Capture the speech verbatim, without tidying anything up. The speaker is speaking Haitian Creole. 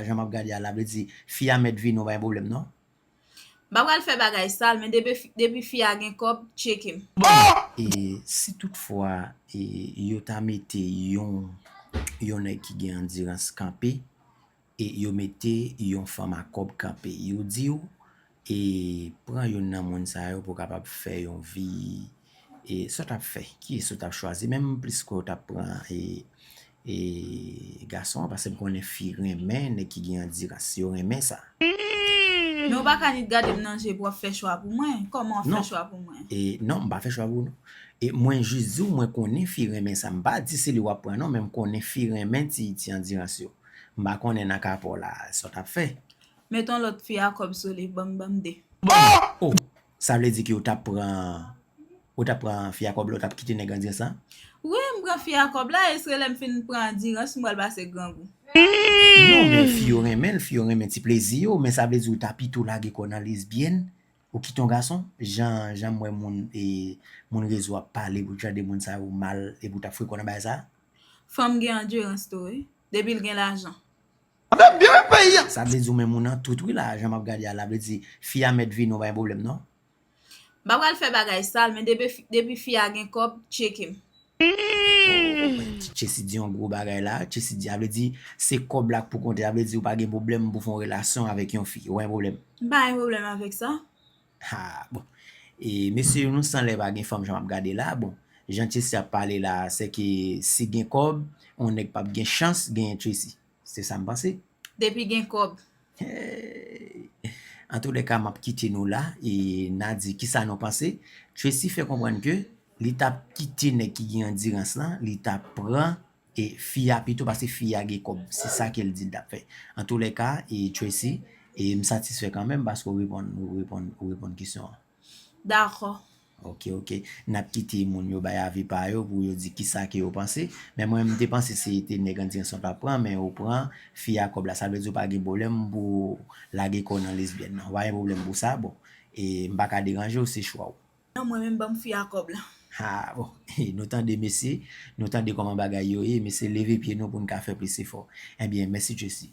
Jan m ap gade a la, vle di, fi a mèt vini, w pa gen pwoblèm, non? M pa pral fè bagay sal, men depi fi- depi fi a gen kòb, tcheke m. E si toutfwa e, yo ta mete yon yon nèg ki gen andirans kanpe, e yo mete yon fanm a kòb kanpe, yo di w, e pran youn nan moun sa yo pou w kapab fè yon vi, e sa w t ap fè? Kiyès ou t ap chwazi? Men m plis kwè w t ap pran e, e gason an, paske m konnen fi renmen nèg ki gen andirans, yo renmen sa. Men ou pa ka nit gade m nan je pou w ap fè chwa pou mwen. Kòman w ap fè Non. chwa pou mwen? E non, m pa fè chwa pou ou, non. E mwen jis di w, mwen konnen fi renmen sa. M pa di se li w ap pran, non, men m konnen fi renmen ti, ti andirans yo. M pa konnen nan ka pa w la, sa w t ap fè. Met yon lòt fi a kòb sou li, ban m, ban m de. Oh, sa vle di ke w t ap pran, ou t ap pran fi a kòb la, ou t ap kite nèg andirans lan? Wi, m pran fi a kòb la, e se lè m fin pran andirans, m pral pase grangou. Non, men fi yo renmen l, fi yo renmen ti plezi yo, men sa vle di ou ta pito lage kò w nan lesbyèn, ou kite yon gason, jan, jan m wè moun, e, moun rezo ap pale, pou tande moun sa yo mal, epi w t ap frekon nan bagay sa? Fanm gen andirans tou, wi. Depi l gen lajan. Sa vle di ou menm ou nan tout wi la, jan m ap gade a la, vle di, fi a mèt vini, w pa gen pwoblèm, non? M pa pral fè bagay sal, men depi fi- depi fi a gen kòb, tcheke m. Oh, Chessy di yon gwo bagay la. Chessy di, sa vle di, se kòb la k pou konte. Sa vle di, ou pa gen pwoblèm pou fè yon relasyon avèk yon fi. Ou pa gen pwoblèm. M pa gen pwoblèm avèk sa. Ha, bon. E mesye, nou san lè pa gen fanm jan m ap gade la. Bon, jan Chessy ap pale la, se ke si gen kòb, yon nèg p ap gen chans genyen Chessy. Se sa m panse. Depi gen kòb. Hey. Antoulèka, m ap kite nou la, e n a di kisa nou panse. Chessy fè konprann ke li t ap kite nèg ki gen andirans lan, li t ap pran e fi a pito, paske fi a gen kòb. Se sa ke l di l t ap fè. Antoulèka, e Chessy, e m satisfè kanmenm paske ou reponn, ou reponn, ou reponn kesyon an. Dakò. Ok, ok. N ap kite moun yo bay avi pa yo pou yo di kisa ke yo panse. Men mwen, m te panse se te nèg andirans lan w t ap pran, men ou pran fi a kòb la. Sa vle di ou pa gen pwoblèm pou lage kò w nan lesbyèn nan. Ou pa gen pwoblèm pou sa, bon. E m pa ka deranje w, se chwa w. Non, mwen menm ban m fi a kòb la. Ha, bon. Nou tande mesye, nou tande kòman bagay yo ye, mesye leve pye nou pou n ka fè plis efò. Ebyen, mèsi Chessy.